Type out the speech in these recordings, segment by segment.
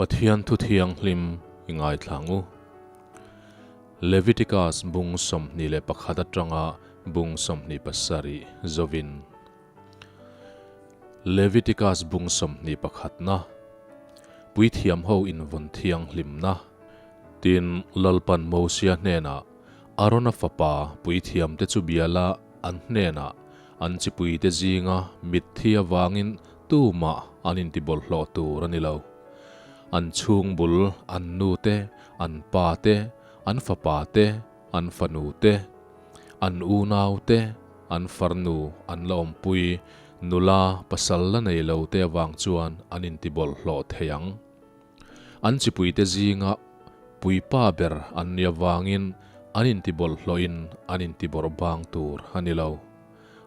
Pathian thu thianghlim i ngaithla ang u. Leviticus bung 21 atanga bung 27 zovin. Leviticus bung 21 na Puithiam ho invawn thianghlimna. Tin, Lalpan Mosia hnenah, Arona fapa puithiamte chu biala an hnenah an chipuite zinga mitthi avangin tumah an intibawlhhlawh tur a ni lo. An chhung bul, an nu te, an pa te, an fapa te, an fanu te, an unau te, an farnu an la awmpui, nula pasal la nei lo te avang chuan an intibawlhhlawh thei ang. An chipuite zinga puipa ber an nih avangin an intibawlhhlawhin an intibawrh bang tur a ni lo.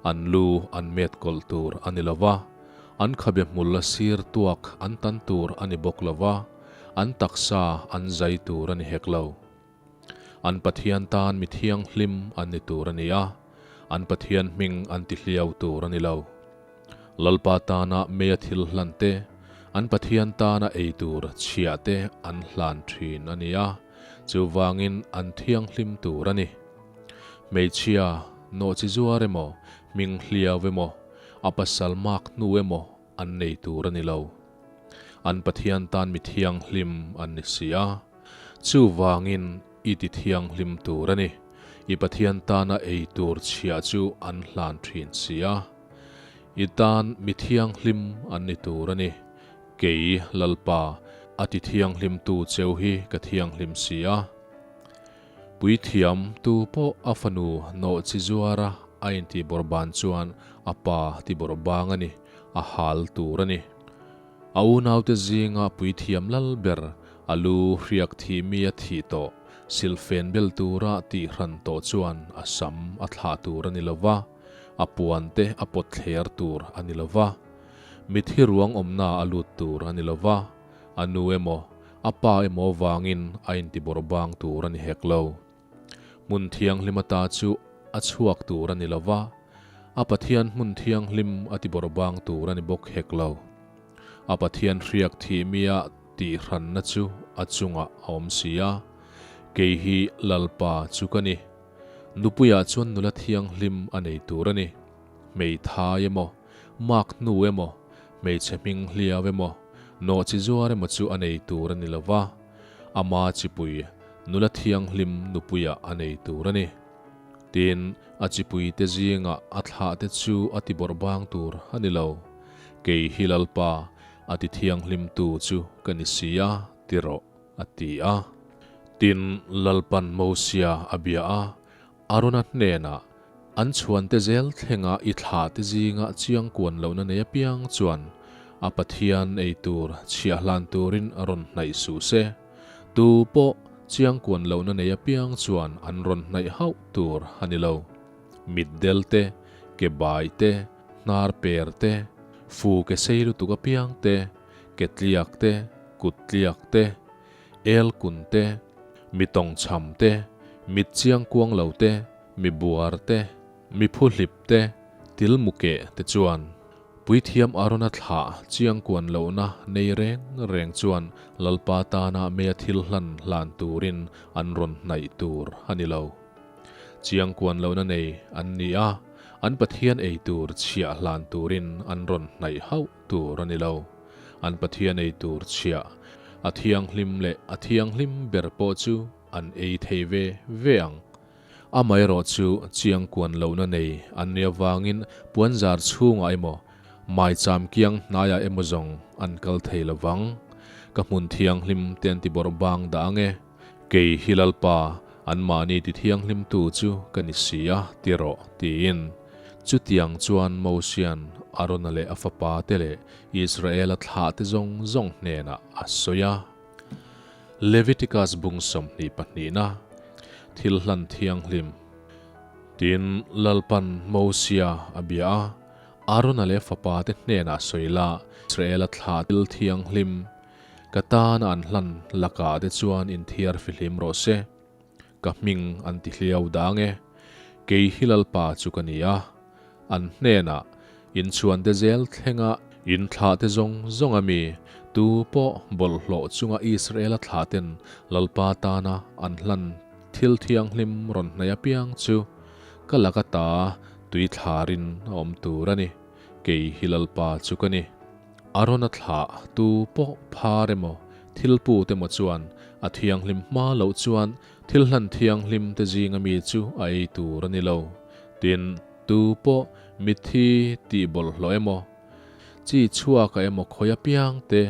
An lu an met kawlh tur a ni lo va, an khabe hmul a sir tuak an tan tur a ni bawk lo va, an taksa an zai tur a ni hek lo. An Pathian tan mi thianghlim an ni tur a ni a, an Pathian hming an tihliau tur a ni lo. Lalpa tana meia thil hlan te, an Pathian tana ei tur chhiah te an hlan thin a ni a, chuvangin an thianghlim tur a ni. Hmeichhia, nawhchi zuar emaw, hming hliau emaw, a pasal mak hnu emaw an nei tur a ni lo. An Pathian tan mi thianghlim an ni si a, chuvangin i ti thianghlim tur a ni. I Pathian tana ei tur chhiah chu an hlan thin si a. I tan mi thianghlim an ni tur a ni. Kei, Lalpa, a ti thianghlimtu cheu hi ka thianghlim si a. Puithiam tu pawh a fanu nawh chi zuara a intihbawrh ban chuan a pa tibawrh bang a ni, a hal tur a ni. A unaute zinga puithiam lal ber a lu hriak thih mi a thih tawh, silhfen bel tura tihran tawh chuan a sam a thlah tur a ni lo va, a puan te a pawt thler tur a ni lo va, mithi ruang awmna a lut tur a ni lo va, a nu emaw, a pa emaw vangin a intibawrh bang tur a ni hek lo. Hmun thianghlim ata chu a chhuak tur a ni lo va, a Pathian hmun thianghlim a tibawrh bang tur a ni bawk hek lo. A Pathian hriak thih mia tihhranna chu a chungah a awm si a, Kei hi Lalpa chu ka ni. Nupuiah chuan nula thianghlim a nei tur a ni. Hmeithai emaw, mak hnu emaw, hmeichhe hming hliau emaw, nawhchi zuar emaw chu a nei tur a ni lo va, ama chipui nula thianghlim nupuiah a nei tur a ni. Tin, a chipuite zingah a thlahte chu a tibawrh bang tur a ni lo. Kei hi Lalpa, a ti thianghlimtu chu ka ni si a, ti rawh, a ti a. Tin, Lalpan Mosia a bia a, Arona hnenah, An chhuante zel thlenga i thlahte zinga chiang kuan lohna nei apiang chuan a Pathian ei tur chhiah hlan turin rawn hnaih suh se. Tu pawh chiang kuan lohna nei apiang chuan an rawn hnaih hauh tur a ni lo. Mitdel te, ke bai te, hnar per te, fu ke sei lutuk apiang te, ke tliak te, kut tliak te, El kun te, mi tawngchham te, mit chiang kuang lo te, mi buar te, mi phuhlip te, til mu keh te chuan Puithiam Arona thlah chiang kuan lohna nei reng reng chuan Lalpa tana mea thil hlan hlan turin an rawn hnaih tur a ni lo. Chiang kuan lohna nei an ni a, an Pathian ei tur chhiah hlan turin an rawn hnaih hauh tur a ni lo. An Pathian ei tur chhiah, a thianghlim leh a thianghlim ber pawh chu an ei thei ve ve ang. Amaherawh chu chiang kuan lohna nei an nih avangin puanzar chhungah emaw, maicham kiang hnaiah emaw zawng an kal thei lo vang. Ka hmun thianghlim te an ti bawrh bang dah ang e. Kei hi Lalpa, anmahni ti thianghlimtu chu ka ni si a, ti rawh, tiin. Chutiang chuan Mosia'n Arona leh a fapate leh Israela thlahte zawng zawng hnenah a sawi a. Leviticus bung 22na, Thil hlan thianghlim. Tin, Lalpan Mosia a bia a, Arona leh a fapate hnenah sawi la, Israela thlah thil thianghlim ka tana an hlan lakah te chuan inthiar fihlim rawh se. Ka hming an ti hliau dang e. Kei hi Lalpa chu ka ni a. An hnenah, Inchhuante zel thlenga in thlahte zawng zawng a mi? Tu pawh bawlhhlawh chunga Israela thlaten Lalpa tana an hlan thil thianghlim rawn hnaih apiang chu ka laka ta tui thlarin a awm tur a ni, kei hi Lalpa chu ka ni. Arona thlah tu pawh phar emaw thil put emaw chuan a thianghlim hma loh chuan thil hlan thianghlim te zinga mi chu a ei tur a ni lo. Tin, tu pawh mitthi tih bawlhhlawh emaw, chi chhuaka emaw khawi apiang te,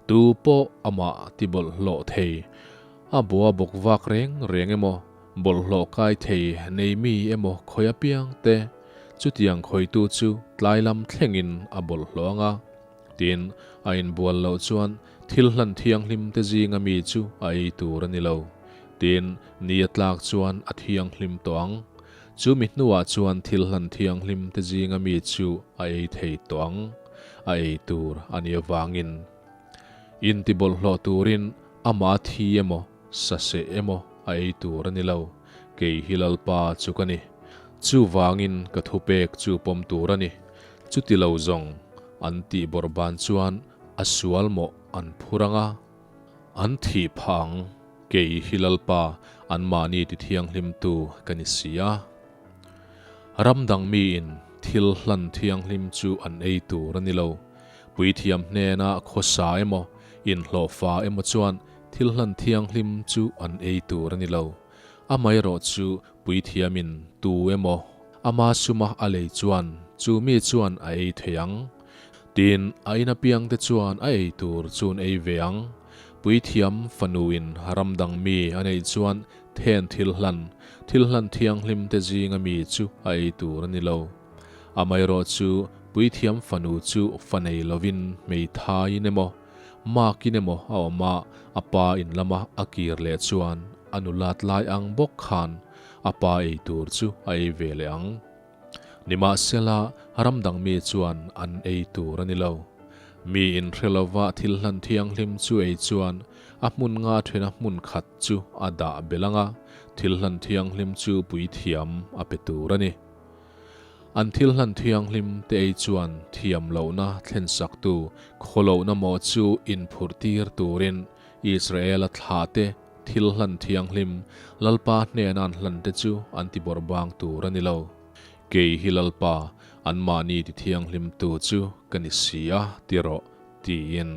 tu pawh amah ti bawlhhlawh thei, a bua bawk vak reng reng emaw, bawlhhlawh kai thei nei mi emaw khawi apiang te, chutiang khawitu chu tlai lam thlengin a bawlhhlawh ang a. Tin, a inbual loh chuan thil hlan thianghlim te zinga mi chu a ei tur a ni lo. Tin, ni a tlak chuan a thianghlim tawh ang. Chu mi hnuah chuan thil hlan thianghlim te zinga mi chu a ei thei tawh ang, a ei tur a nih avangin. Intibawlhhlawh turin ama thi emaw, saseh emaw a ei tur a ni lo, kei hi Lalpa chu ka ni. Chuvangin ka thupek chu pawm tur a ni. Chuti lo zawng an tih bawrhban chuan a sual mawh an phur ang a. An thih phah ang, kei hi Lalpa anmahni ti thianghlimtu ka ni si a. Ram dang miin thil hlan thianghlim chu an ei tur a ni lo. Puithiam hnena khawsa emaw, inhlawhfa emaw chuan thil hlan thianghlim chu an ei tur a ni lo. Amaherawh chu puithiamin tu emaw ama suma a lei chuan chu mi chuan a ei thei ang. Tin, a in apiangte chuan a ei tur chu an ei ve ang. Puithiam fanuin ram dang mi a neih chuan then thil hlan, thil hlan thianghlim te zinga mi chu a ei tur a ni lo. Amaherawh chu puithiam fanu chu fa nei lovin hmeithaiin emaw, makin emaw a awm a, a pa in lama a kir leh chuan a nulat lai ang bawk khan a pa ei tur chu a ei ve leh ang. Nimahsela, ram dang mi chuan an ei tur a ni lo. Mi inhre lova thil hlan thianghlim chu ei chuan a hmun nga thena hmun khat chu a dah belh ang a, thil hlan thianghlim chu puithiam a pe tur a ni. An thil hlan thianghlim te ei chuan thiam lohna thlensaktu khawlohna maw chu inphurh tir turin Israela thlahte Thil hlan thianghlim, Lalpa hnena an hlante chu an ti bawrhbang tur a ni lo. Kei hi Lalpa, anmahni ti thianghlimtu chu ka ni si a, ti rawh, tiin.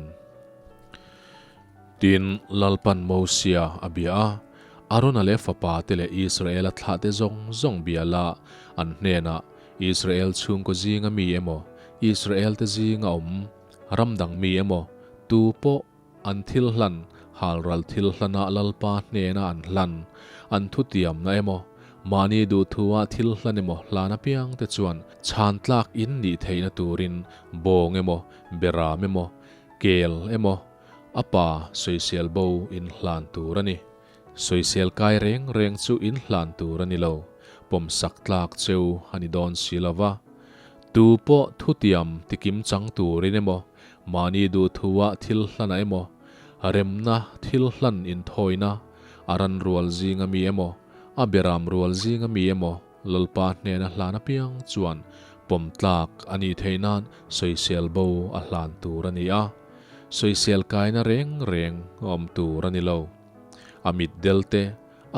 Tin, Lalpan Mosia a bia a, Arona leh fapate leh Israela thlahte zawng zawng bia la, an hnenah, Israel chhungkaw zinga mi emaw, Israelte zinga awm, ram dang mi emaw, tu pawh, An thil hlan, halral thil hlana Lalpa hnena an hlan, an thutiamna emaw, mahni duhthua thil hlan emaw hlan apiang te chuan chhan tlak in nih theihna turin bawng emaw, beram emaw, kel emaw, a pa sawisel bo in hlan tur a ni. Sawisel kai reng reng chu in hlan tur a ni lo, pawmsak tlak cheu a ni dawn si lo va. Tu pawh thutiam tikim chang turin emaw, Mahni duhthua thil hlanah emaw, remna thil hlan inthawina, a ran rual zinga mi emaw, a beram rual zinga mi emaw Lalpa hnena hlan apiang chuan pawm tlak a nih theih nan sawisel bo a hlan tur a ni a, sawisel kaina reng reng a awm tur a ni lo. A mitdel te,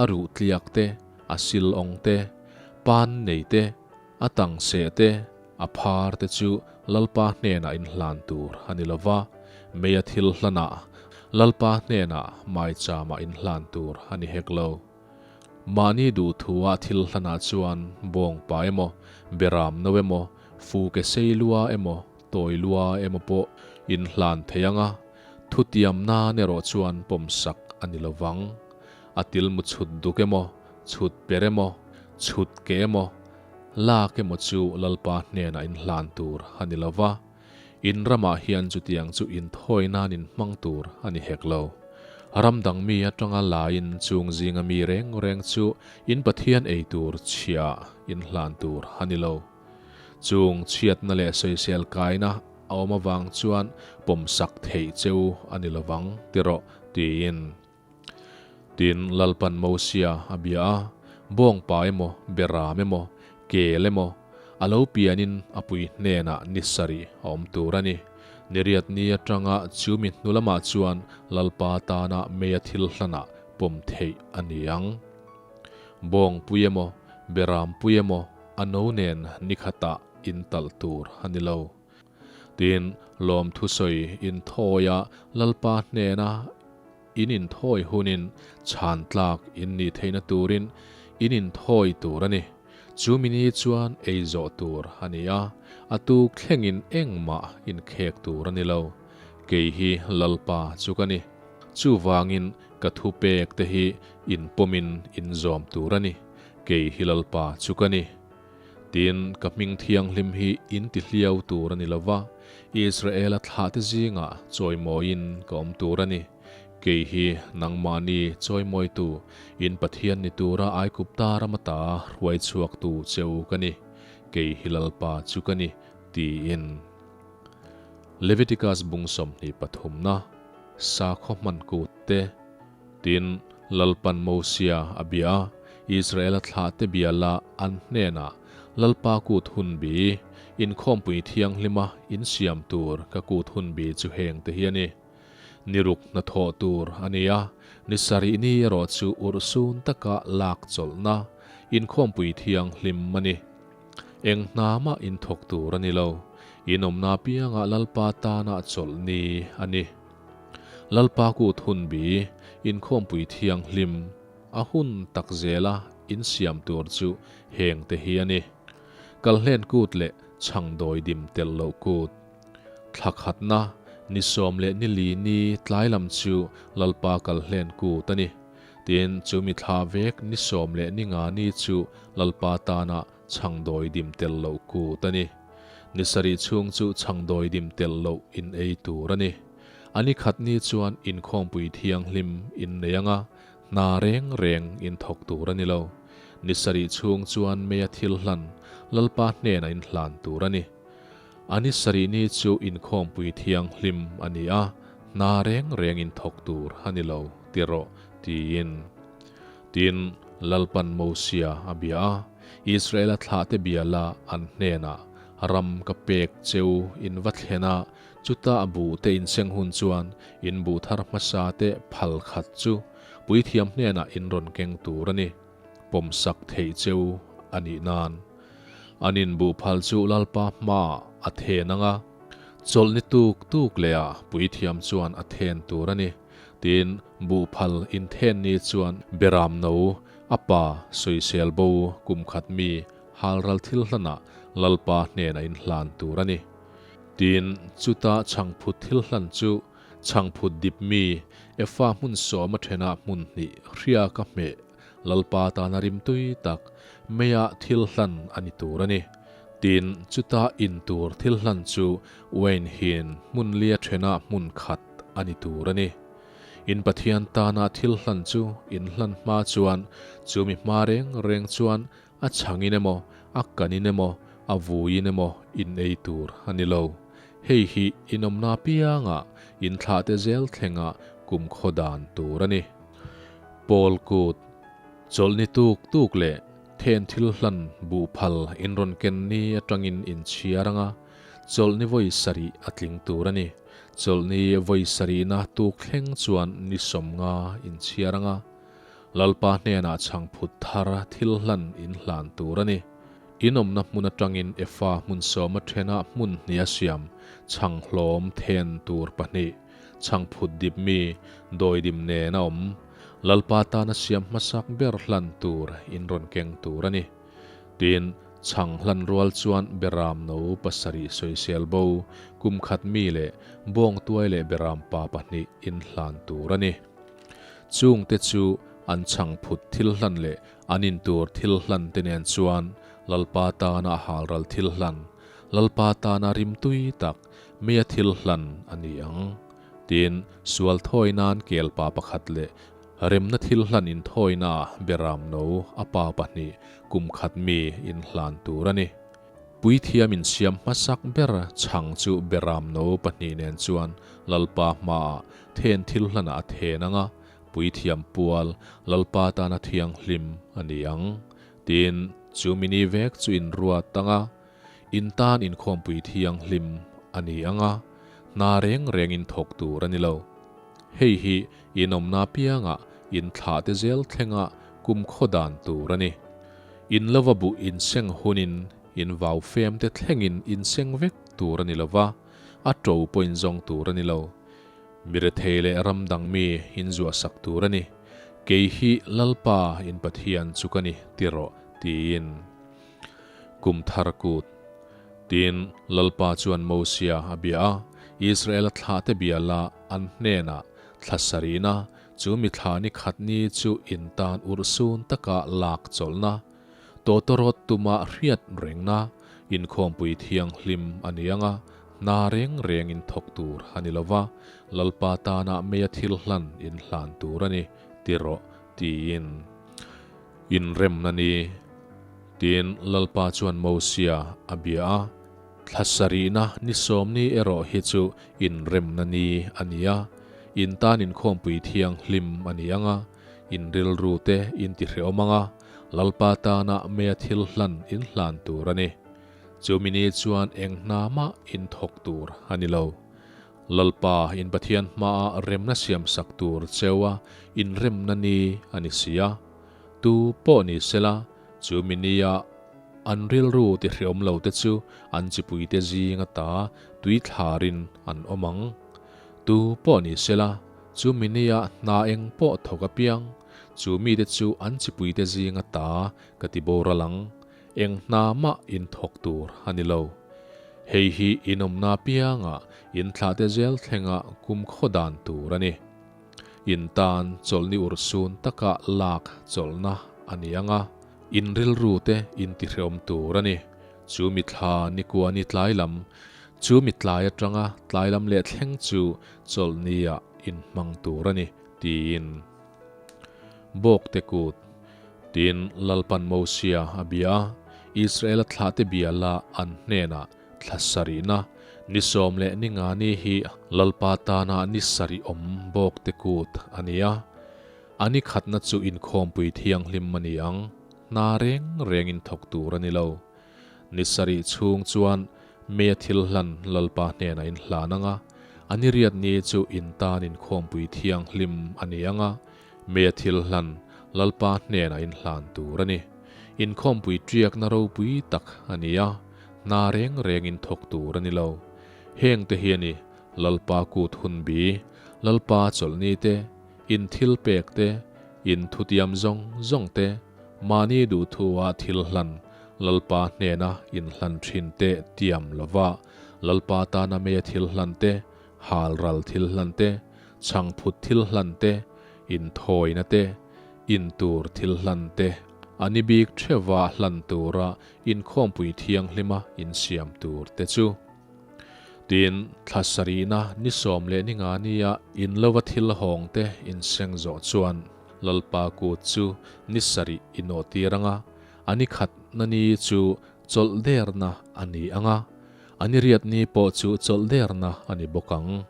a ruh tliak te, a sil awng te, pan nei te, A tang seh te, a phar te chu Lalpa hnenah in hlan tur a ni lo va, meia thil hlanah Lalpa hnenah maichama in hlan tur a ni hek lo. Mahni duhthua thil hlanah chuan bawngpa emaw, beram no emaw, fuke sei lua emaw, tawi lua emaw pawh in hlan thei ang a, thutiam nan erawh chuan pawmsak a ni lo vang. A tilmu chhut duk emaw, Chhut per emaw, chhut ke emaw, lak emaw chu Lalpa hnenah in hlan tur a ni lo va, in ramah hian chutiang chu inthawi nan in hmang tur a ni hek lo. Ram dang mi atanga laiin chung zinga mi reng reng chu in Pathian ei tur chhiah in hlan tur a ni lo. Chung chhiatna leh sawisel kaina a awm avang chuan pawmsak theih cheu a ni lovang ti rawh, tiin. Tin, Lalpan Mosia a bia a, Bawngpa emaw, Beram emaw, Kel emaw, a lo pianin a pui hnenah ni sarih a awm tur a ni. Ni riat ni atanga chu mi hnu lamah chuan Lalpa tana meia thil hlanah pawm theih a ni ang. Bawngpui emaw, Berampui emaw a no nen ni khatah in talh tur a ni lo. Tin, lawmthusawi inthawia Lalpa hnena in inthawi hunin chhan tlak in nih theihna turin in inthawi tur a ni. Chu mi ni chuan ei zawh tur a ni a, a tuk thlengin engmah inkhek tur a ni lo. Kei hi Lalpa chu ka ni. Chuvangin ka thupek te hi inpawmin inzawm tur a ni. Kei hi Lalpa chu ka ni. Tin, ka hming thianghlim hi in ti hliau tur a ni lo va, Israela thlahte zingah chawimawiin ka awm tur a ni. Kei hi nangmahni chawimawitu, in Pathian ni tura Aigupta ram ata hruai chhuaktu che u ka ni. Kei hi Lalpa chu ka ni, tiin. Leviticus bung 23na, Sakhaw hman kut te. Tin, Lalpan Mosia a bia a, Israela thlahte bia la an hnenah, Lalpa kut hun bi, inkhawmpui thianghlima insiam tur ka kut hun bi chu heng te hi a ni. Ni ruk hnathawh tur a ni a, ni sarih ni erawh chu urhsun taka lak chawlhna, inkhawmpui thianghlim a ni. Eng hna mah inthawk tur a ni lo, inawmna apiangah Lalpa tana chawlh ni a ni. Lalpa kut hun bi, inkhawmpui thianghlim, a hun tak zela insiam tur chu heng te hi a ni. Kalhlen kut leh chhangdawi dim telh loh kut. Thla khatna, ni sawm leh ni li ni tlai lam chu Lalpa kalhlen kut a ni. Tin, chu mi thla vek ni sawm leh ni nga ni chu Lalpa tana chhangdawi dim telh loh kut a ni. Ni sarih chhung chu chhangdawi dim telh loh in ei tur a ni. A ni khat ni chuan inkhawmpui thianghlim in nei ang a, hna reng reng in thawk tur a ni lo. Ni sarih chhung chuan meia thil hlan Lalpa hnenah in hlan tur a ni. A ni sarih ni chu inkhawmpui thianghlim a ni a, hna reng reng in thawk tur a ni lo, ti rawh, tiin. Tin, Lalpan Mosia a bia a, Israela thlahte bia la an hnenah, Ram ka pek cheu in va thlen a, chuta a buh te inseng hun chuan in buh thar hmasa te phal khat chu puithiam hnenah in rawn keng tur a ni, pawmsak theih cheu a nih nan. An inbuh phal chu Lalpa hmaah a then ang a, chawlhni tuk tuk lehah puithiam chuan a then tur a ni. Tin, buhphal inthen ni chuan Beram no, a pa sawisel bo kum khat mi halral thil hlanah Lalpa hnenah in hlan tur a ni. Tin, chuta chhangphut thil hlan chu chhangphut dip mi Efa hmun sawma thenah hmun hnih hria ka hmeh Lalpa tana rimtui tak meiah thil hlan a ni tur a ni. Tin, chuta in tur thil hlan chu uain hin hmun lia thenah hmun khat a ni tur a ni. In Pathian tana thil hlan chu in hlan hma chuan chu mi hma reng reng chuan a chhangin emaw, a kanin emaw, a vuiin emaw in ei tur a ni lo. Hei hi inawmna piangah in thlahte zel thlenga kumkhaw dan tur a ni. Pawl kut, chawlhni tuk tuk leh then thil hlan buhphal in rawn ken ni atangin in chhiar anga chawlhni vawi sarih a tling tur a ni. Chawlhni vawi sarihna tuk thleng chuan ni sawmnga in chhiar anga Lalpa hnenah chhangphut thar thil hlan in hlan tur a ni. In awmna hmun atangin Efa hmun sawma thenah hmun hnih a siam, chhang hlawm then tur pahnih, chhangphut dip mi, dawidim nen a awm. Lalpa tana siam hmasak ber hlan tur in rawn keng tur a ni. Tin, chhang hlan rual chuan Beram no pasarih sawisel bo, kum khat mi leh bawngtuai leh Beram pa pahnih in hlan tur a ni. Chungte chu an chhangphut thil hlan leh an intur thil hlan te nen chuan Lalpa tana a halral thil hlan, Lalpa tana rimtui tak meia thil hlan a ni ang. Tin, sual thawi nan kelpa pakhat leh remna thil hlan inthawinaah Beram no a pa pahnih kum khat mi inhlan tur a ni. Puithiam insiam hmasak ber chhang chu Beram no pahnih nen chuan Lalpa hmaah then thil hlanah a then ang a, Puithiam pual Lalpa tana thianghlim a ni ang. Tin, chu mini vek chu inruat ang a, in tan inkhawmpui thianghlim a ni ang a. Hna reng rengin thawk tur a ni lo. Hei hi in awmna apiangah in thlah te zel thlenga kum khaw dan tur a ni. In lova buh inseng hunin in vau fem te thlengin inseng vek tur a ni lo va, a to pawh inzawng tur a ni lo. Mi rethei leh ram dang mi inzuahsak tur a ni. Kei hi Lalpa in Pathian chu ka ni ti rawh, tiin. Kum thar kut. Tin, Lalpa chuan Mosia a bia a, Israela thlahte bia la an hnenah thla sarihna, chu mi thla ni khat ni chu in tan urhsun taka lak chawlhna, tawtawrawt tuma hriat rengna, inkhawmpui thianghlim a ni ang a, hna reng reng in thawk tur a ni lo va, Lalpa tana meia thil hlan in hlan tur a ni, ti rawh, tiin. Inremna ni. Tin, Lalpa chuan Mosia a bia a, Thla sarihna ni sawmni erawh hi chu inremna ni a ni a, in tan inkhawmpui thianghlim a ni ang a, in rilru te in tihrehawm ang a, Lalpa tana meia thil hlan in hlan tur a ni. Chumi ni chuan eng hna mah in thawk tur a ni lo. Lalpa, in Pathian hmaah remna siamsak tur cheua inremna ni a ni si a. Tu pawh ni sela, chu mi nia an rilru tihriawm lote chu an chipuite zing ata tui thlarin an awm ang. Tu pawh ni sela, chu mi nia hna eng pawh thawk apiang, chu mite chu an chipuite zing ata ka ti boral ang. Eng hna mah in thawk tur a ni lo. Hei hi in awmna apianga in thlahte zel thlenga kum khaw dan tur a ni. In tan chawlhni urhsun taka lak chawlhna a ni ang a, in rilru te in tihrehawm tur a ni. Chu mithla nikua ni tlai lam, chu mitlai atanga tlai lam leh thleng chu chawlhni-ah in hmang tur a ni, tiin. Bawkte kut. Tin, Lalpan Mosia a bia a, Israela thlahte bia la an hnenah thla sarihna, ni sawm leh ni nga ni hi Lalpa tana ni sarih awm bawkte kut a ni a. A ni khatna chu inkhawmpui thianghlim a ni ang, hna reng rengin thawk tur a ni lo. Ni sarih chhung chuan Mei a thil hlan Lalpa hnenah in hlan ang a, a ni riat ni chu in tan inkhawmpui thianghlim a ni ang a, Mei a thil hlan Lalpa hnenah in hlan tur a ni. Inkhawmpui ṭiakna ropui tak a ni a, hna reng rengin thawk tur a ni lo. Hengte hi a ni, Lalpa kut hun bi, Lalpa chawlhni te, in thil pek te, in thutiam zawng zawng te, Mahni duhthua thil hlan, Lalpa hnena inhlan thin te tiam lova, Lalpa tana meia thil hlan te, halral thil hlan te, chhangphut thil hlan te, inthawina te, intur thil hlan te, a ni bik theuva hlan tura inkhawmpui thianghlima insiam tur te chu. Tin, thla sarihna ni sawm leh ni nga nia in lova thil hawng te inseng zawh chuan Lalpa kut chu ni sarih i nawh tir ang a, a ni khatna ni chu chawlh derna a ni ang a, a ni riat ni pawh chu chawlh derna a ni bawk ang.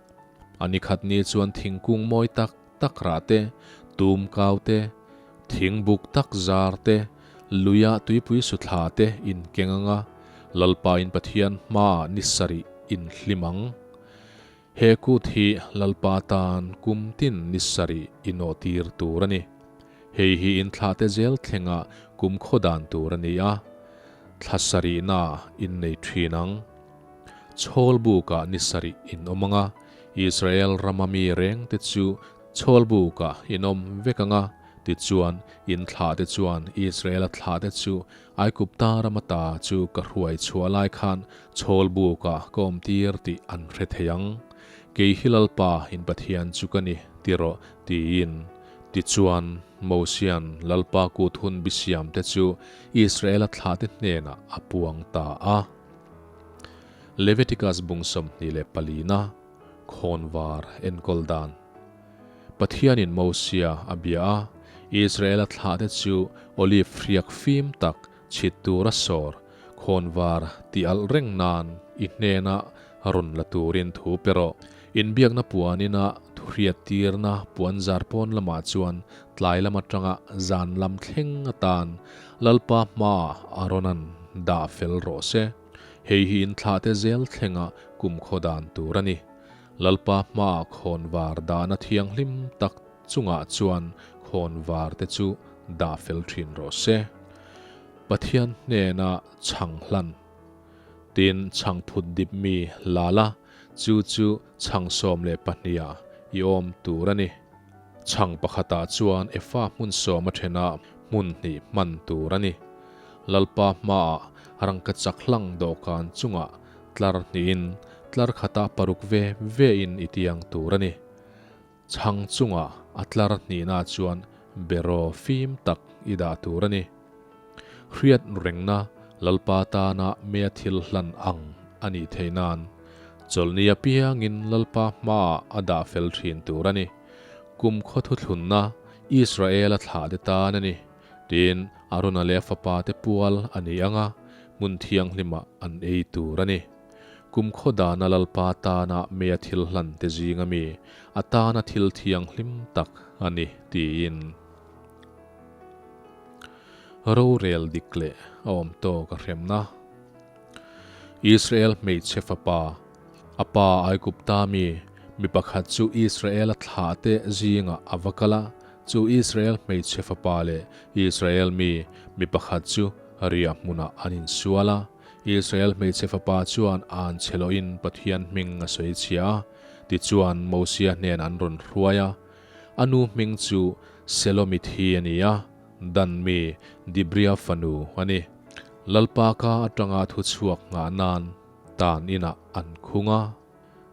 A ni khat ni chuan thingkung mawi tak tak rah te, tum kau te, thing buk tak zar te, luia tuipui suthla te inkeng ang a, Lalpa in Pathian hmaah ni sarih inhlim ang. He kut hi Lalpa tan kum tin ni sarih inawhtir tur a ni. Hei hi inthlahte zel thlenga kum khaw dan tur a ni a, thla sarihna innei thin ang. Chhawlbukah ni sarih in awm ang a, Israel rama mi rengte chu chhawlbukah in awm vek ang a, tichuan in thlahte chuan Israela thlahte chu Aigupta rama ta chu ka hruai chhuah lai khan chhawlbukah ka awmtir tih an hre thei ang. Kei hi Lalpa in Pathian chu ka ni, ti rawh, tiin. Tichuan, Mosia'n Lalpa kut hun bisiamte chu Israela thlahte hnenah a puang ta a. Leviticus bung 24 na khawnvar enkawl dan. Pathianin Mosia a bia a, Israela thlahte chu olive hriak fim tak chhit tura sawr khawnvar tih alh reng nan i hnena rawn la turin thu pe rawh. Inbiakna puanina thuhriattirna puanzar pawn lamah chuan tlai lam atanga zan lam thleng atan Lalpa hmaah Aaronan dah fel rawh se. Hei hi inthlahte zel thlenga kumkhaw dan tur a ni. Lalpa hmaah khawnvar dahna thianghlim tak chungah chuan khawnvar te chu dah fel thin rawh se. Pathian hnena chhang hlan. Tin, chhang phut dip mi la la, chu chu chhang 12 ah i awm tur a ni. Chhang pakhatah chuan efa hmun sawm a thenah hmun hnih hman tur a ni. Lalpa hmaah rangkachak hlang dawhkan chungah tlar hnihin tlar khatah paruk ve vein i tiang tur a ni. Chhang chungah a tlar hnihna chuan beraw fim tak i dah tur a ni. Hriat rengna Lalpa tana mea thil hlan ang a nih theih nan chawlhni apiangin Lalpa hmaah a dah fel thin tur a ni. Kum khaw thuthlunna Israela thlahte tan a ni. Tin, Arona leh a fapate pual a ni ang a, hmun thianghlimah an ei tur a ni. Kum khaw dana Lalpa tana mea thil hlan te zinga mi a tana thil thianghlim tak a ni, tiin. Rorel dik leh a awm tawk a hremna. Israel hmeichhe fapa, a pa Aigupta mi, mi pakhat chu Israel-a thlahte zingah a va kal a, chu Israel hmeichhe fapa leh Israel mi, mi pakhat chu riah hmunah an insual a. Israel hmeichhe fapa chuan an chhe lohin Pathian hming a sawi chhia a, tichuan Mosia hnen an rawn hruai a. A nu hming chu Selomithi a ni a, Dan mi Dibria fanu a ni. Lalpa ka atanga thu chhuak nghah nan tan inah an khung a.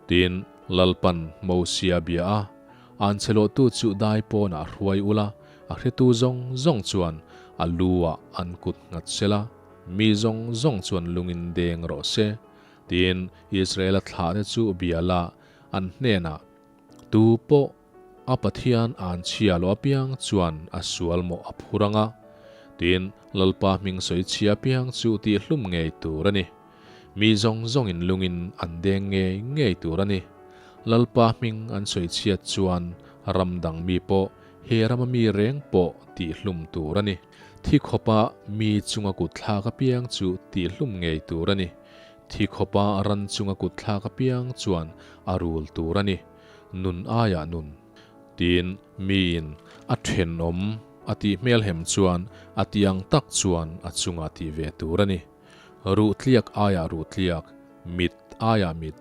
Tin, Lalpan Mosia bia a, An chhe lawhtu chu dai pawnah hruai ula, a hretu zawng zawng chuan a lu ah an kut nghat sela, mi zawng zawng chuan lungin deng rawh se. Tin, Israela thlahte chu bia la, an hnenah, Tu pawh a Pathian an chhia loh apiang chuan a sual mawh a phur ang a, tin, Lalpa hming sawi chhia apiang chu tihhlum ngei tur a ni. Mi zawng zawngin lungin an deng ngei ngei tur a ni. Lalpa hming an sawi chhiat chuan ram dang mi pawh he rama mi reng pawh tihhlum tur a ni. Thi khawpa mi chunga kut thlak apiang chu tihhlum ngei tur a ni. Thi khawpa ran chunga kut thlak apiang chuan a rul tur a ni. Nun aiah nun. Tiin miin a thenawm a tih hmelhem chuan a tih ang tak chuan a chunga tih ve tur a ni. Ruh tliak aiah ruh tliak, mit aiah mit,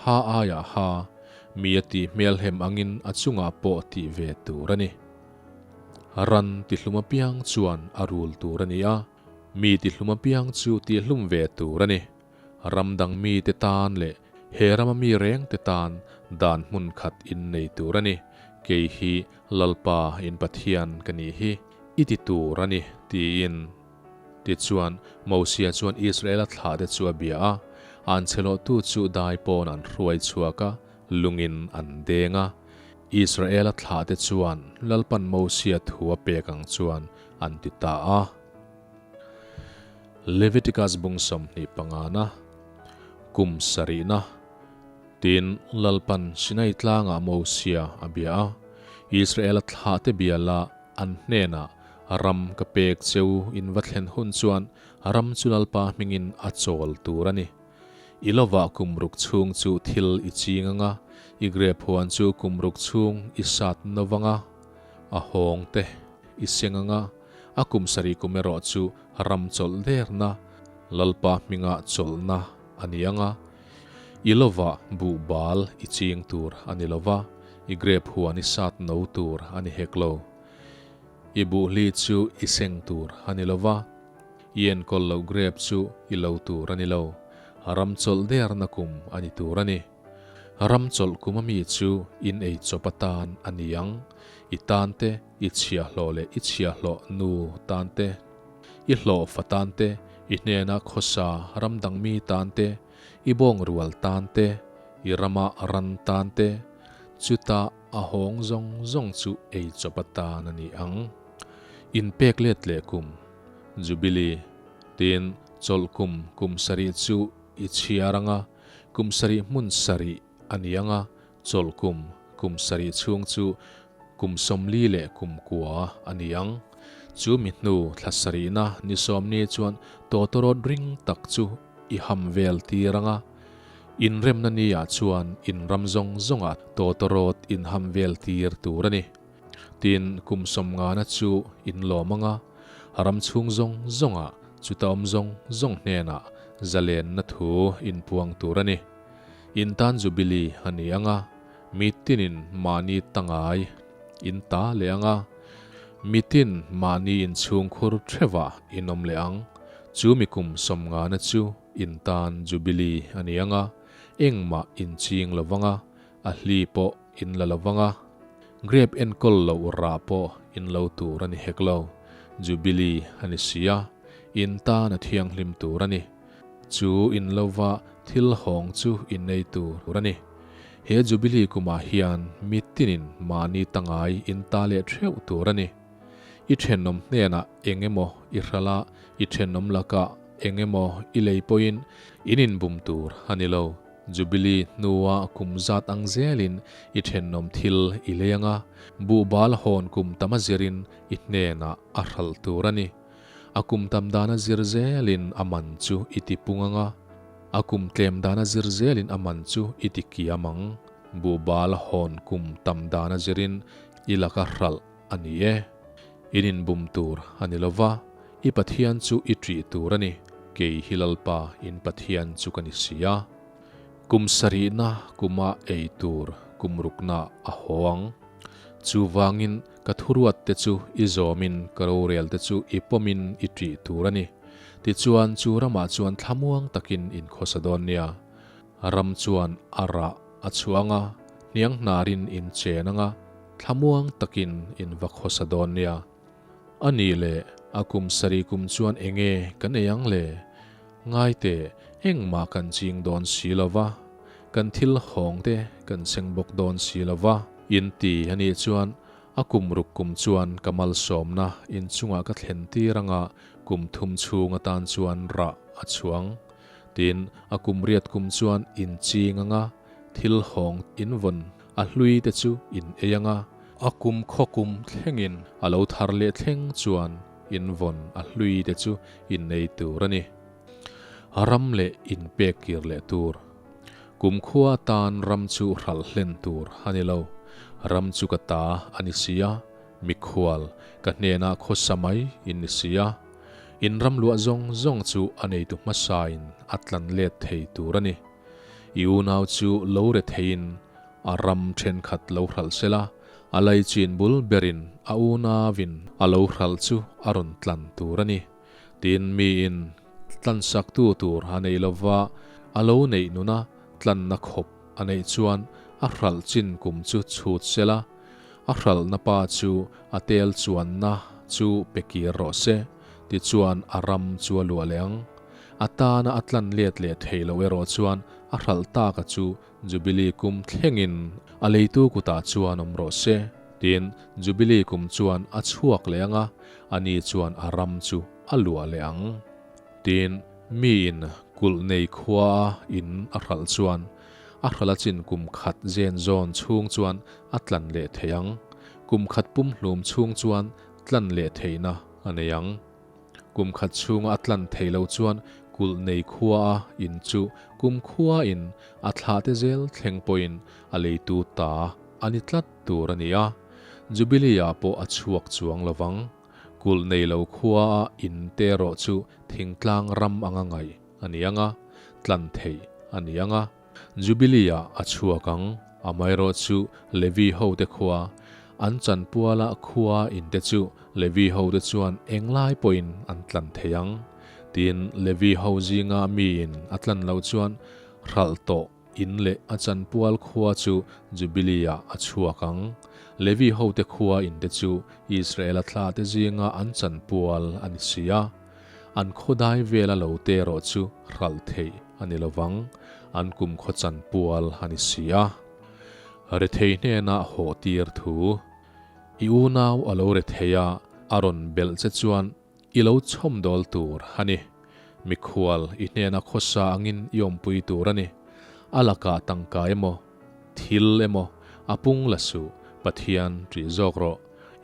ha aiah ha, mi a tih hmelhem angin a chungah pawh tih ve tur a ni. Ran tihlum apiang chuan a rul tur a ni a, mi tihlum apiang chu tihlum ve tur a ni. Ram dang mite tan leh he rama mi rengte tan dan hmun khat in nei tur a ni. Kei hi Lalpa in Pathian ka nih hi i ti tur a ni, tiin. Tichuan, Mosia chuan Israela thlahte chu a bia a, an chhelawhtu chu dai pawn an hruai chhuak a, lungin an deng a. Israela thlahte chuan Lalpan Mosia thu a pek ang chuan an ti ta a. Leviticus bung 25na, kum sarihna, Tin, Lalpan Sinai tlangah Mosia a bia a, Israela thlahte bia la an hnenah, Ram ka pek cheu in va thlen hun chuan ram chu Lalpa hmingin a chawl tur a ni. I lovah kum ruk chhung chu thil i ching anga, i grep huan chu kum ruk chhung i sat no vanga, a hawng te i seng anga, a kum sarih kum erawh chu ram chawlh derna, Lalpa hminga chawlhna a ni anga, i lovah buh bal i ching tur a ni lova, i grep huan i sat no tur a ni hek lo. I buhli chu i seng tur a ni lo va, i enkawl loh grep chu i lo tur a ni lo. Ram chawlh derna kum a ni tur a ni. Ram chawlh kum ami chu in ei chawp atan a ni ang, i tan te, i chhiahhlawh leh i chhiahhlawh nu tan te, i hlawhfa tan te, i hnena khawsa ram dang mi tan te, i bawng rual tan te, i rama ran tan te, chutah A hawng zawng zawng chu ei chawp atan a ni ang. Inpek let leh kum, Jubilee, tin chawlh kum kum sarih chu i chhiar ang a, kum sarih hmun sarih a ni ang a, chawlh kum kum sarih chhung chu kum 40 leh kum kua a ni ang. Chu mi hnu thla sarihna ni sawmni chuan tawtawrawt ring tak chu i ham vel tir ang a. Inremna ni ah chuan in ram zawng zawngah tawtawrawt in ham vel tir tur a ni. Tin, kum sawmngana chu in lawm anga, ram chhung zawng zawngah chuta awm zawng zawng hnenah zalenna thu in puang tur a ni. In tan Jubilee a ni anga, mi tinin mahni tangai in ta leh anga, mi tin mahni inchhungkhur theuhah in awm leh ang. Chu mi kum sawmngana chu in tan Jubilee a ni anga, engmah in ching lo vanga, a hli pawh in la lo vanga, grape enkawl loh rah pawh in lo tur a ni hek lo. Jubilee a ni si a, in tan a thianghlim tur a ni. Chu in lova thil hawng chu in nei tur a ni. He Jubilee kumah hian mi tinin mahni tangai in ta leh theuh tur a ni. I thenawm hnenah eng emaw i hralh a, i thenawm lakah eng emaw i lei pawhin in inbum tur a ni lo. Jubilee hnua kum zat ang zelin i thenawm thil i lei ang a, buhbal hawn kum tam a zirin i hnenah a hralh tur a ni. A kum tam dana zir zelin a man chu i ti pung ang a, a kum tlem dana zir zelin a man chu i ti kiam ang. Buhbal hawn kum tam dana zirin i laka hralh a ni e. In inbum tur a ni lo va, i Pathian chu i ṭih tur a ni, kei hi Lalpa in Pathian chu ka ni si a. Kum sarihna kuma ei tur kum rukna a haw ang. Chuvangin Ka thuruatte chu i zawmin ka rorelte chu i pawmin i ṭih tur a ni. Tichuan, chu ramah chuan thlamuang takin in khawsa dawn nia. Ram chuan a rah a chhuah ang a, hniang hnarin in chen ang a, thlamuang takin in va khawsa dawn nia. A nih leh, a kum sarih kum chuan enge kan ei ang le? Ngaite, engmah kan ching dawn si lo va, kan thil hawng te kan seng bawk dawn si lo va. In ti a nih chuan a kum ruk kum chuan ka malsawmna inchungah ka thlen tir anga kum thum chhung atan chuan rah a chhuang. Tin, a kum riat kum chuan in ching anga thil hawng in vawn a hlui te chu in ei anga, a kum khaw kum thlengin a lo thar leh thleng chuan in vawn a hlui te chu in nei tur a ni. Ram leh in pek kir leh tur. Kumkhua atan ram chu hralh hlen tur a ni lo. Ram chu ka ta a ni si a, mikhual ka hnenah khawsa mai in ni si a. In ram luah zawng zawng chu a neitu hmasain a tlan let thei tur a ni. I unau chu lo re theiin a ram thenkhat lo hralh sela, a laichin bul berin a unauin a lo hralh chu a rawn tlan tur a ni. Tin, miin tlansaktu tur a nei lova, a lo neih nuna tlanna khawp a neih chuan a hralh chin kum chu chhut sela, a hralhna pa chu a tel chuanna chu pe kir rawh se, tichuan a ram chu a luah leh ang. A tana a tlan let leh thei loh erawh chuan a hralh taka chu Jubilee kum thlengin a leitu kutah chuan awm rawh se. Tin, Jubilee kum chuan a chhuak leh ang a, ani chuan a ram chu a luah leh ang. Tin, miin kulh nei khua in a hralh chuan a hralh a chin kum khat zen zawn chhung chuan a tlan leh thei ang. Kum khat pumhlum chhung chuan tlan leh theihna a nei ang. Kum khat chhunga a tlan thei lo chuan kulh nei khua a in chu kum khua in a thlah te zel thleng pawhin a leitu ta a ni tlat tur a ni a, Jubilee ah pawh a chhuak chuang lo vang. Kulh nei lo khua a in te erawh chu thingtlang ram anga ngaih a ni ang a, tlan theih a ni ang a. Jubilee ah a chhuak ang, amaherawh chu Levi hote khua, an chanpuala khua in te chu Levi hote chuan englai pawhin an tlan thei ang. Tin, Levi ho zinga miin a tlan loh chuan hralh tawh in leh a chanpual khua chu Jubilee ah a chhuak ang. Levi hote khua in te chu Israela thla te zinga an chanpual a ni si a. An khawdai vela lo te erawh chu hralh theih a ni lovang, an kum khaw chan pual a ni si a. Rethei hnenah haw tir thu, I unau a lo rethei a, a rawn belh che chuan i lo chhawmdawl tur a ni. Mikhual i hnena khawsa angin i awmpui tur a ni. A lakah tangka emaw, thil emaw a pung la suh, Pathian ṭih zawk rawh.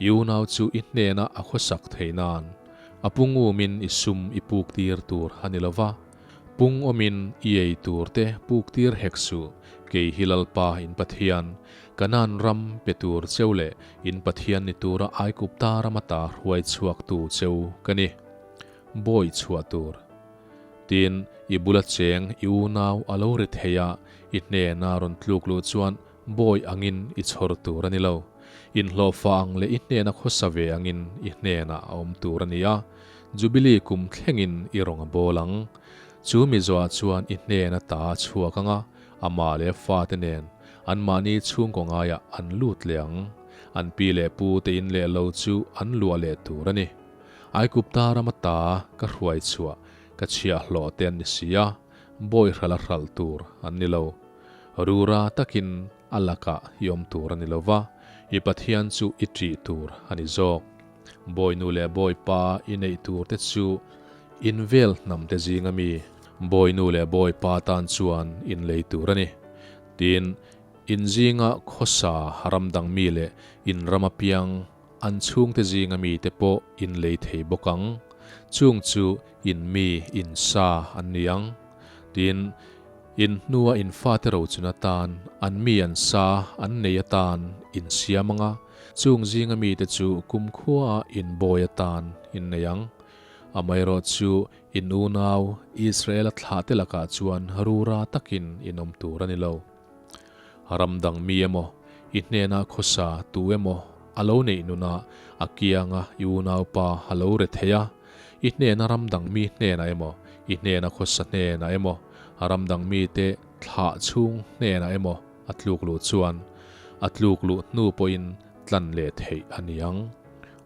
I unau chu i hnena a khawsak theih nan a pung umin i sum i puk tir tur a ni lo va. pung awmin i ei tur te puk tir hek suh, kei hi Lalpa in Pathian, Kanaan ram pe tur cheu leh in Pathian ni tura Aigupta ram ata hruai chhuaktu cheu ka ni. Bawi chhuah tur. Tin, i bula cheng i unau a lo ri thei a, i hnena rawn tluk luh chuan bawi angin i chhawr tur a ni lo. Inhlawhfa ang leh i hnena khawsa ve angin i hnenah a awm tur a ni a, Jubilee kum thlengin i rawng a bawl ang. Chu mi zawhah chuan i hnena ta a chhuak ang a, amah leh a fate nen anmahni chhungkaw ngaiah an lut leh ang. An pi leh pu te in leh lo chu an luah leh tur a ni. Aigupta rama ta ka hruai chhuah ka chhiahhlawh te an ni si a, bawihral a hralh tur an ni lo. Rura takin a lakah i awm tur a ni lo va, i Pathian chu i ṭih tur a ni zawk. Bawinu leh bawipa i neih tur te chu in vel hnam te zinga mi bawinu leh bawipa tan chuan in lei tur a ni. Tin, in zinga khawsa ram dang mi leh in ram apiang an chhungte zinga mite pawh in lei thei bawk ang. Chung chu in mi in sa an ni ang. Tin, in hnua in fate rochun atan an mi an sa an nei atan in siam ang a, chung zinga mite chu kumkhuaah in bawi atan in nei ang. Amaherawh chu in unau Israela thlahte lakah chuan rura takin in awm tur a ni lo. Ram dang mi emaw, i hnena khawsa tu emaw a lo neih nunah a kianga i unaupa a lo re thei a, i hnena ram dang mi hnenah emaw, i hnena khawsa hnenah emaw, ram dang mite thlah chhung hnenah emaw a tluk luh chuan a tluk luh hnu pawhin tlan leh theih a ni ang.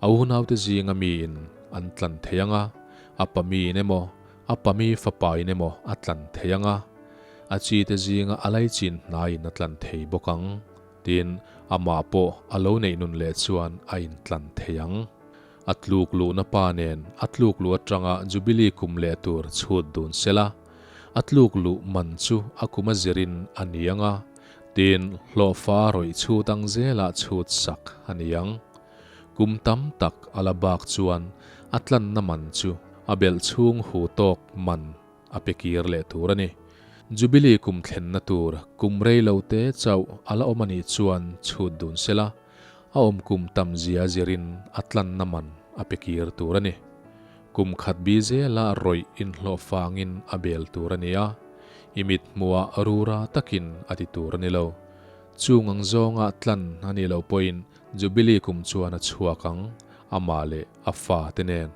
A unaute zinga miin an tlan thei ang a, a pa miin emaw, A pami fapain emaw a tlan thei ang a, a chite zinga a laichin hnaiin a tlan thei bawk ang, tin, amah pawh a lo neih nun leh chuan a intlan thei ang. A tluk luhna pa nen a tluk luh atanga Jubilee kum leh tur chhut dun sela, a tluk luh man chu a kum a zirin a ni ang a, tin, hlawhfa rawih chhut ang zelah chhut sak a ni ang. Kum tam tak a la bak chuan a tlanna man chu a belh chhung hu tawk man a pe kir leh tur a ni. Jubilee kum thlenna tur kum rei lo te chauh a la awm a nih chuan chhut dun sela, a awm kum tam zia zirin a tlanna man a pe kir tur a ni. Kum khat bi zela rawih inhlawh fangin a bel tur a ni a, i mit hmuhah rura takin a ti tur a ni lo. Chung ang zawnga tlan a nih loh pawhin Jubilee kum chuan a chhuak ang, amah leh a fate nen.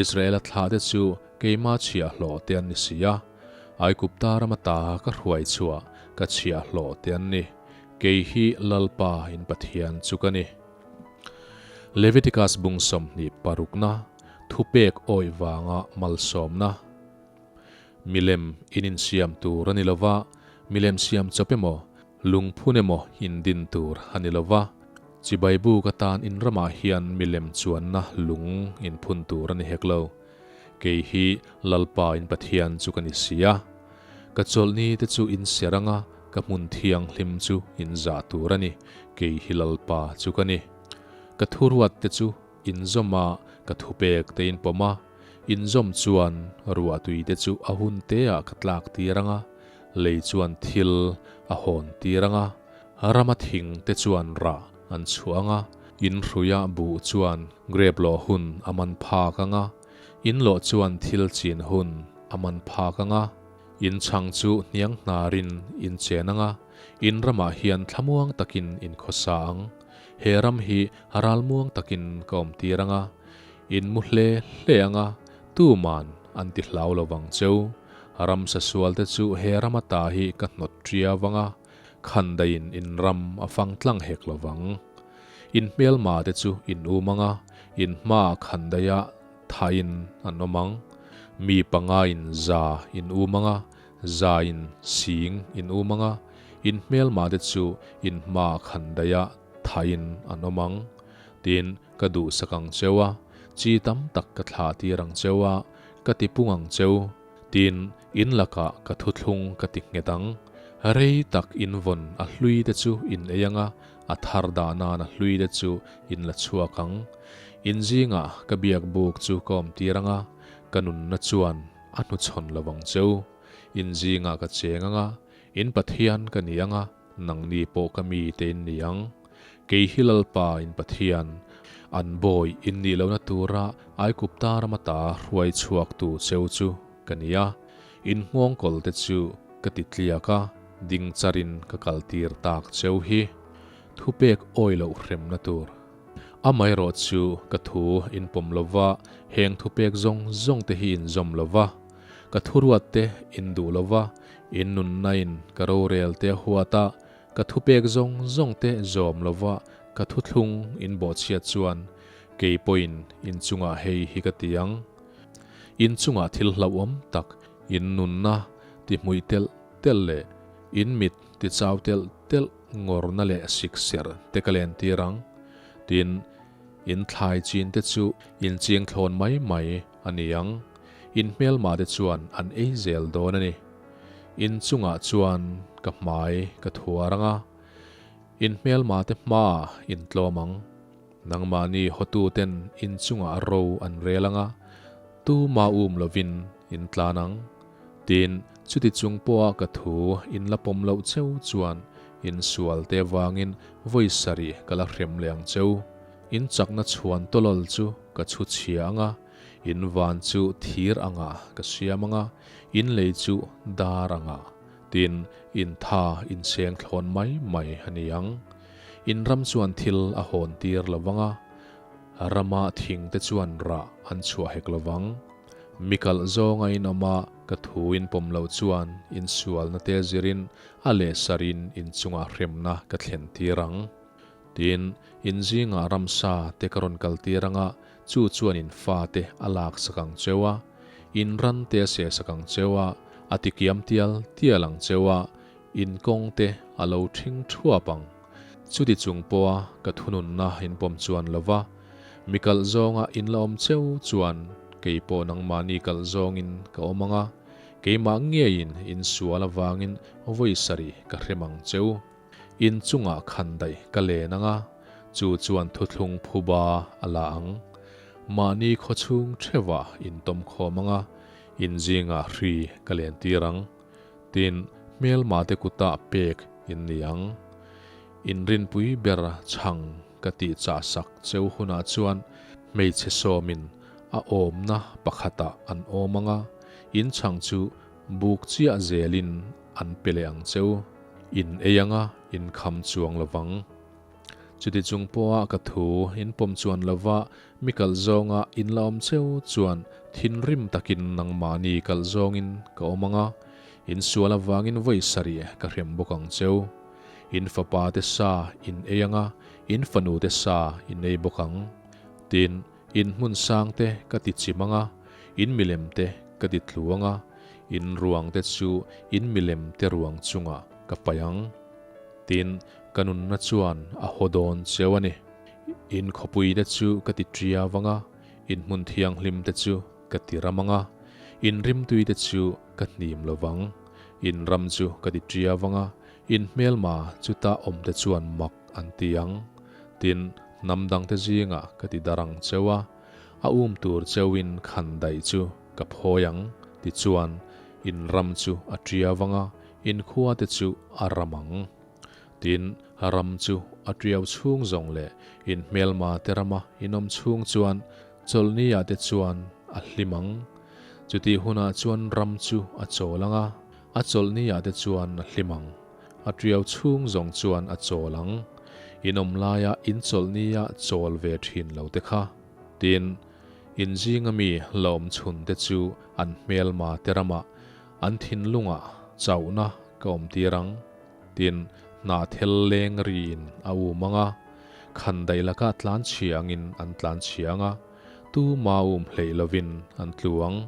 Israela thlahte chu keima chhiahhlawh te an ni si a, Aigupta rama ta ka hruai chhuah ka chhiahhlawh te an ni. Kei hi Lalpa in Pathian chu ka ni. Leviticus bung 26na, Thupek awih vanga malsawmna. Milem in insiam tur a ni lo va, milem siam chawp emaw, lungphun emaw in din tur a ni lo va, chibai buk atan in ramah hian milem chuanna lung in phun tur a ni hek lo. Kei hi Lalpa in Pathian chu ka ni si a. Ka chawlhni te chu in ser anga ka hmun thianghlim chu in zah tur a ni, kei hi Lalpa chu ka ni. Ka thuruat te chu in zawm a, ka thupek te in pawm a, in zawm chuan ruahtui te chu a hun te ah ka tlak tir ang a, lei chuan thil a hawn tir ang a, rama thing te chuan rah an chhuah ang a, in hruia buh chuan grep lawh hun a man phak ang a, in lawh chuan thil chin hun a man phak ang a, in chhang chu hniang hnarin in chen ang a, in ramah hian thlamuang takin in khawsa ang. He ram hi ralmuang takin ka awm tir ang a, in mu hle hle ang a, tuman an ti hlau lo vang cheu. Ramsa sualte chu he ram ata hi ka hnawt ṭia vang a, khandaiin in ram a fang tlang hek lo vang. In hmelma te chu in um ang a, in hmaah khandaia thain an awm ang. Mi pangain za in um ang a, Zain sing in um ang a, in hmelma te chu in hma khan daih a thain an awm ang. Tin, ka duhsak ang cheu a, chi tam tak ka thlah tir ang cheu a, ka ti pung ang cheu. Tin, in lakah ka thuthlung ka ti nghet ang. Rei tak in vawn a hlui te chu in ei ang a, a thar dah nan a hlui te chu in la chhuak ang. In zingah ka biak buk chu ka awm tir ang a, ka nunna chuan. a hnuchhawn lo vang cheu. In zingah ka cheng anga, in Pathian ka ni anga, nangni pawh ka mite in ni ang. Kei hi Lalpa in Pathian, an bawi in nih lohna tura Aigupta ram ata hruai chhuaktu cheu chu ka ni a, in nghawngkawl te chu ka ti tliak a, ding charin ka kaltir tak cheu hi. Thupek awi loh hremna tur. Amaherawh chu ka thu in pawm lo va, heng thupek zawng zawng te hi in zawm lo va, ka thuruat te in duh lo va, in nunna in ka rorel te a huat a, ka thupek zawng zawng te zawm lo va, ka thuthlung in bawhchhiat chuan kei pawhin in chungah hei hi ka ti ang. In chungah thil hlauhawm tak in nunna ti hmuih telh telh leh in mit ti chau telh telh ngawrna leh sikserh te ka len tir ang. Tin, in thlai chin te chu in ching thlawn mai mai a ni ang. In hmelma te chuan an ei zel dawn a ni. In chungah chuan ka hmai ka thuar ang a, in hmelma te hmaah in tlawm ang. Nangmahni hotuten in chungah ro an rel ang a, tuma um lovin in tlan ang. Tin, chuti chung pawha ka thu in la pawm loh cheu chuan in sual te avangin vawi sarih ka la hrem leh ang cheu. In chakna chhuan tawlawl chu ka chhu chhia ang a, in van chu thir angah ka siam ang a, in lei chu dar angah. Tin, in tha in cheng thlawn mai mai a ni ang. In ram chuan thil a hawn tir lo vang a, rama thing te chuan rah an chhuah hek lo vang. Mi kalh zawnga in awm a, ka thu in pawm loh chuan in sualna te zirin a leh sarin in chungah hremna ka thlen tir ang. Tin, in zingah ramsa te ka rawn kal tir ang a, chu chuan in fate a lak sak ang cheu a, in ran te a seh sak ang cheu a, a ti kiam tial tial ang cheu a, in kawng te a lo ṭhing ṭhuap ang. Chuti chung pawha ka thununna in pawm chuan lo va, mi kalh zawnga in la awm cheu chuan kei pawh nangmahni kalh zawngin ka awm ang a, keimah ngeiin in sual avangin vawi sarih ka hrem ang cheu. In chungah khan daih ka len ang a, chu chuan thuthlung phuba a la ang. Mahni khawchhung theuhah in tawm khawm ang a, in zingah hri ka len tir ang. Tin, hmelmate kutah pek in ni ang. In rinpui ber chhang ka tih chah sak cheu hunah chuan hmeichhe sawmin a awmna pakhatah an awm ang a, in chhang chu buk chiah zelin an pe leh ang cheu. In ei ang a, in kham chuang lo vang. Chuti chung pawha ka thu in pawm chuan lo va, mi kalh zawnga in la awm cheu chuan thinrim takin nangmahni kalh zawngin ka awm ang a, in sual avangin vawi sarih ka hrem bawk ang cheu. In fapa te sa in ei ang a, in fanu te sa in ei bawk ang. Tin, in hmun sang te ka ti chim ang a, in milem te ka ti tlu ang a, in ruang te chu in milem te ruang chungah ka paih ang. Tin, ka nunna chuan a haw dawn cheu a ni. In khawpui te chu ka ti ṭia vang a, in hmun thianghlim te chu ka ti ram ang a, in rimtui te chu ka hnim lo vang. In ram chu ka ti ṭia vang a, in hmelma chuta awm te chuan mak an ti ang. Tin, hnam dang te zingah ka ti dar ang cheu a, a um tur cheuin khan daih chu ka phawi ang, tichuan in ram chu a ṭia vang a, In khua te chu a ram ang. Tin, ram chu a ṭiau chhung zawng leh in hmelma te rama in awm chhung chuan chawlhni ah te chuan a hlim ang. Chutih hunah chuan ram chu a chawl ang a, a chawlhni ah te chuan a hlim ang. A ṭiau chhung zawng chuan a chawl ang. In awm laia in chawlhni ah chawl ve ṭhin lo te kha. Tin, in zinga mi la awm chhun te chu an hmelma te ramah An thinlungah chauhna ka awm tir ang, tin hnahthel leng riin a um ang a, khandaih lakah tlan chhia angin an tlan chhia ang a, tuma um hleih lovin an tlu ang,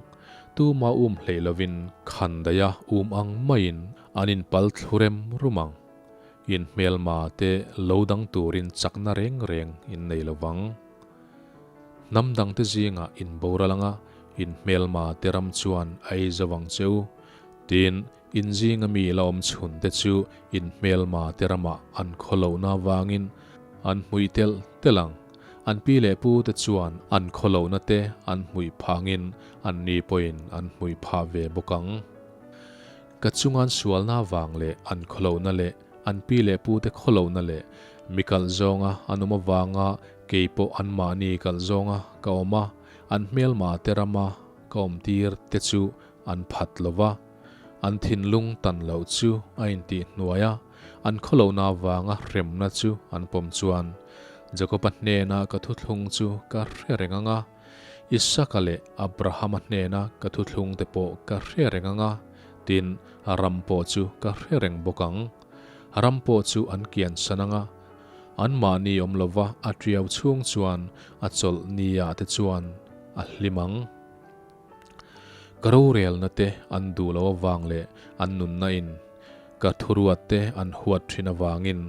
tuma um hleih lovin khandaiha um ang maiin an inpal thlu rem rum ang. In hmelma te lo dang turin chakna reng reng in nei lo vang. Hnam dangte zingah in boral anga in hmelma te ram chuan a ei zo ang che u. Tin, in zinga mi la awm chhun te chu in hmelma te ramah an khaw lohna avangin an hmui telh telh ang. An pi leh pu te chuan an khawlohna te an hmuih phangin anni pawhin an hmuih phah ve bawk ang. Ka chungan sualna vang leh an khawlohna leh an pi leh pu te khawlohna leh mi kalh zawnga an awm avanga kei pawh anmahni kalh zawnga ka awm a, an hmelma te rama ka awmtir te chu an phat lo va, an thinlung tan loh chu a intih hnuai a, an khawlohna avanga hremna chu an pawm chuan Jakoba hnena ka thuthlung chu ka hre reng ang a, Isaka leh Abrahama hnena ka thuthlung te pawh ka hre reng ang a, tin, ram pawh chu ka hre reng bawk ang. Ram pawh chu an kiansan ang a, anmahni awm lova a tiau chhung chuan a chawlh ni-ah te chuan a hlim ang. Ka rorelna te an duh lo avang leh an nunna in ka thuruat te an huat thin avangin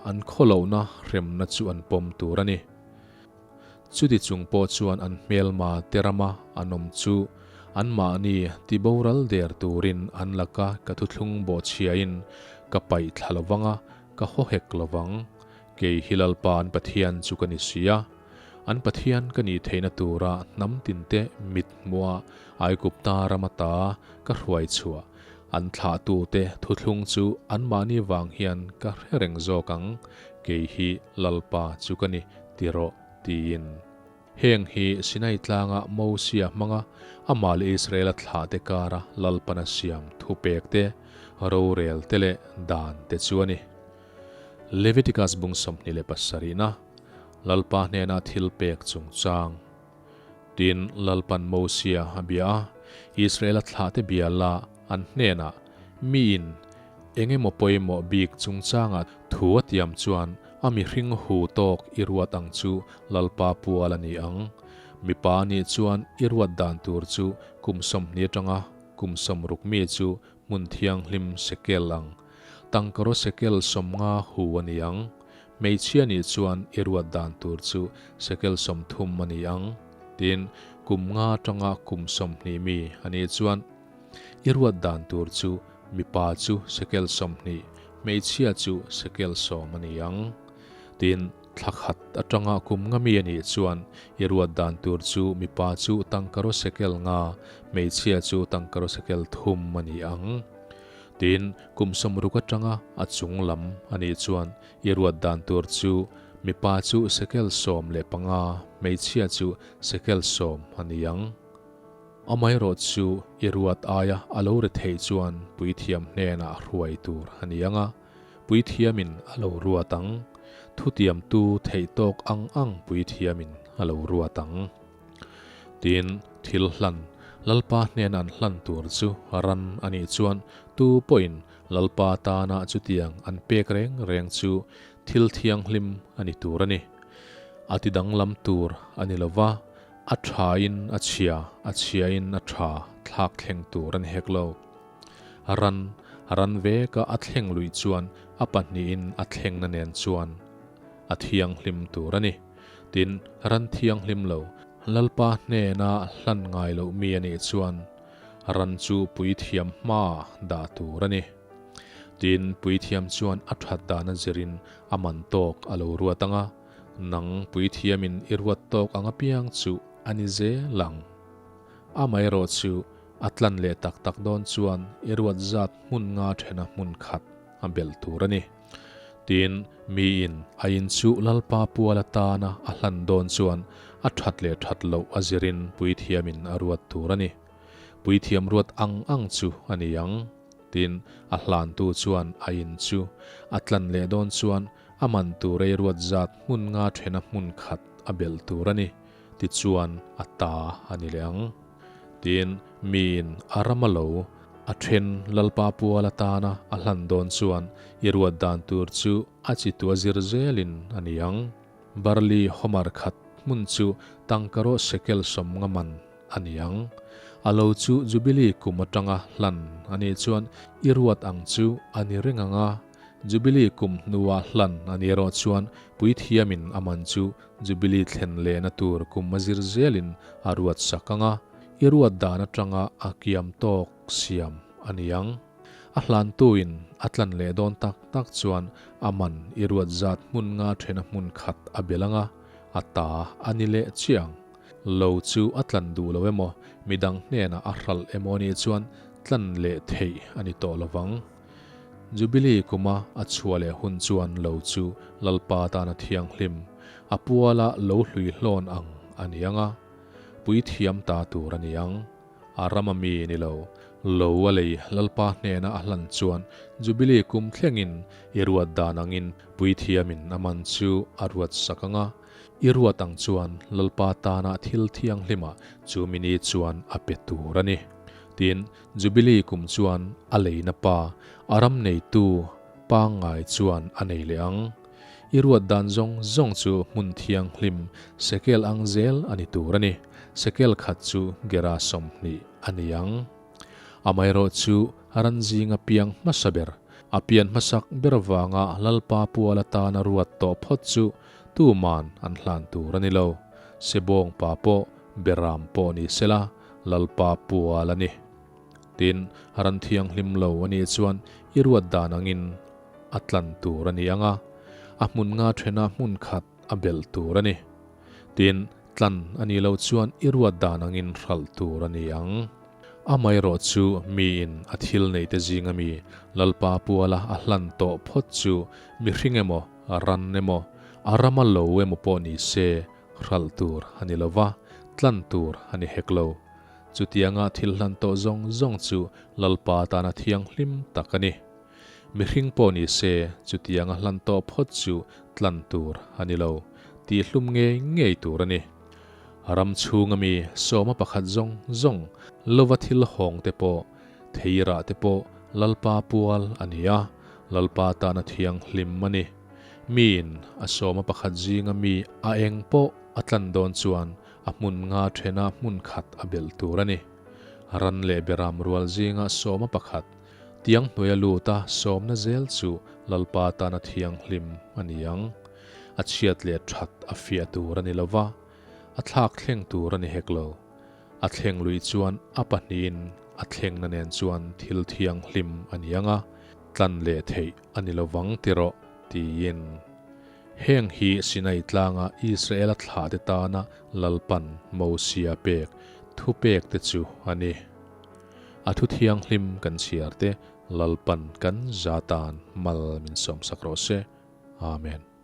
an khawlohna hremna chu an pawm tur a ni. Chuti chung pawh chuan an hmelma te rama an awm chu anmahni tiboral der turin an laka ka thuthlung bawhchhiain ka paih thla lovang a, ka haw hek lovang. Kei hi Lalpa an Pathian chu ka ni si a. An Pathian ka nih theihna tura hnam tinte mit hmuha Aigupta ram ata ka hruai chhuah an thlahtute thuthlung chu anmahni vang hian ka hre reng zawk ang, kei hi Lalpa chu ka ni ti rawh, tiin. Heng hi Sinai tlanga Mosia hmanga amah leh Israela thlahte kara Lalpana siam thupek te, rorel te leh dan te chu a ni. Leviticus bung 27-na. Lalpa hnena thil pek chungchang. Tin, Lalpan Mosia a bia a, Israela thlahte bia la an hnenah, Miin eng emaw pawimawh bik chungchangah thu a tiam chuan a mihring hu tawk i ruat ang chu Lalpa pual a ni ang. Mipa a nih chuan i ruat dan tur chu kum 20 atanga kum 60 mi chu hmun thianghlim sekel ang. Tangkaraw sekel 50 hu a ni ang. Hmeichhia nih chuan i ruat dan tur chu sekel 30 a ni ang. Tin, kum nga atanga kum 20 mi a nih chuan i ruat dan tur chu mipa chu sekel 20, hmeichhia chu sekel 10 a ni ang. Tin, thla khat atanga kum nga mi a nih chuan i ruat dan tur chu mipa chu tangkaraw sekel nga, hmeichhia chu tangkaraw sekel 3 a ni ang. Tin, kum 60 atanga a chung lam a nih chuan i ruat dan tur chu mipa chu sekel 15, hmeichhia chu sekel 10 a ni ang. Amaherawh chu i ruat aia a lo ri theih chuan puithiam hnenah hruai tur a ni ang a, puithiamin a lo ruat ang. Thutiamtu theih tawk ang ang puithiamin a lo ruat ang. Tin, thil hlan, Lalpa hnena an hlan tur chu ran a nih chuan tu pawhin Lalpa tana chutiang an pek reng reng chu thil thianghlim a ni tur a ni. A ti danglam tur a ni lo va, a thain a chhia, a chhiain a tha thlak thleng tur a ni hek lo. Ran, ran veka a thleng luih chuan a pahnihin a thlengna nen chuan a thianghlim tur a ni. Tin, ran thianghlim lo, Lalpa hnena hlan ngai loh mi a nih chuan ran chu puithiam hmaah dah tur a ni. Tin, puithiam chuan a that dana zirin a man tawk a lo ruat ang a, nang puithiamin i ruat tawk ang apiang chu a ni zel ang. Amaherawh chu a tlan leh tak tak dawn chuan i ruat zat hmun nga thena hmun khat a belh tur a ni. Tin, miin a in chu Lalpa pual atana a hlan dawn chuan a that leh that loh a zirin puithiamin a ruat tur a ni. Puithiam ruat ang ang chu a ni ang. Tin, a hlantu chuan a in chu a tlan leh dawn chuan a man tur ei ruat zat hmun nga thena hmun khat a belh tur a ni. Tichuan a ta a ni leh ang. Tin, miin a ram a lo, a then Lalpa pual atana a hlan dawn chuan i ruat dan tur chu a chi tua zir zelin a ni ang. Barley homer khat hmun chu tangkaraw shekel 50 man a ni ang. A lo chu Jubilee kum atanga hlan a nih chuan i ruat ang chu a ni reng ang a, Jubilee kum hnua hlan a ni erawh chuan puithiamin a man chu Jubilee thlen lehna tur kum a zir zelin a ruat sak ang a, i ruat dan atanga a kiam tawk siam a ni ang. A hlantuin a tlan leh dawn tak tak chuan a man i ruat zat hmun nga thena hmun khat a bel ang a, A ta a ni leh chiah ang. Lo chu a tlan duh lo emaw, midang hnenah a hralh emaw anih chuan tlan leh theih a ni tawh lo vang. Jubilee kuma a chhuah leh hun chuan lo chu Lalpa tana thianghlim, a puala lo hlui hlawn ang a ni ang a, puithiam ta tur a ni ang. A rama mi ni lo, lo a lei Lalpa hnena a hlan chuan Jubilee kum thlengin i ruat dan angin puithiamin a man chu a ruat sak ang a, i ruat ang chuan Lalpa tana thil thianghlimah chu mini chuan a pe tur a ni. Tin, Jubilee kum chuan a leina pa, a ram neitu pangngai chuan a nei leh ang. I ruat dan zawng zawng chu hmun thianghlim sekel ang zel a ni tur a ni. Sekel khat chu gera 20 a ni ang. Amaherawh chu ran zinga piang hmasa ber, a pian hmasak ber vanga Lalpa pual atana ruat tawh phawt chu tuman an hlan tur a ni lo. Sebawng pa pawh Beram pawh ni sela Lalpa pual a ni. Tin, ran thianghlim lo a nih chuan i ruat dan angin a tlan tur a ni ang a, a hmun nga thena hmun khat a belh tur a ni. Tin, tlan a nih loh chuan i ruat dan angin hralh tur a ni ang. Amaherawh chu miin a thil neite zinga mi Lalpa puala a hlan tawh phawt chu mihring emaw, ran emaw, a rama lo emaw pawh ni se hralh tur a ni lo va, tlan tur a ni hek lo. Chutianga thil hlan tawh zawng zawng chu Lalpa tana thianghlim tak a ni. Mihring pawh ni se, chutianga hlan tawh phawt chu tlan tur a ni lo, tihhlum ngei ngei tur a ni. Ram chhunga mi sawma pakhat zawng zawng lova thil hawng te pawh, theirah te pawh Lalpa pual a ni a, Lalpa tana thianghlim a ni. Miin a sawma pakhat zinga mi a eng pawh a tlan dawn chuan a hmun nga thena hmun khat a belh tur a ni. Ran leh beram rual zinga sawma pakhat, tiang hnuaia luta sawmna zel chu Lalpa tana thianghlim a ni ang. A chhiat leh that a fiah tur a ni lo va, a thlak thleng tur a ni hek lo. A thleng lui chuan a pahnihin a thlengna nen chuan thil thianghlim a ni ang a, tlan leh theih a ni lo vang tiraw, tiin. Heng hi Sinai tlanga Israela thlahte tana Lalpan Mosia pek thupekte chu a ni. A thu thianghlim kan chhiarte Lalpan kan za tan mal min sawmsak rawh se. Amen.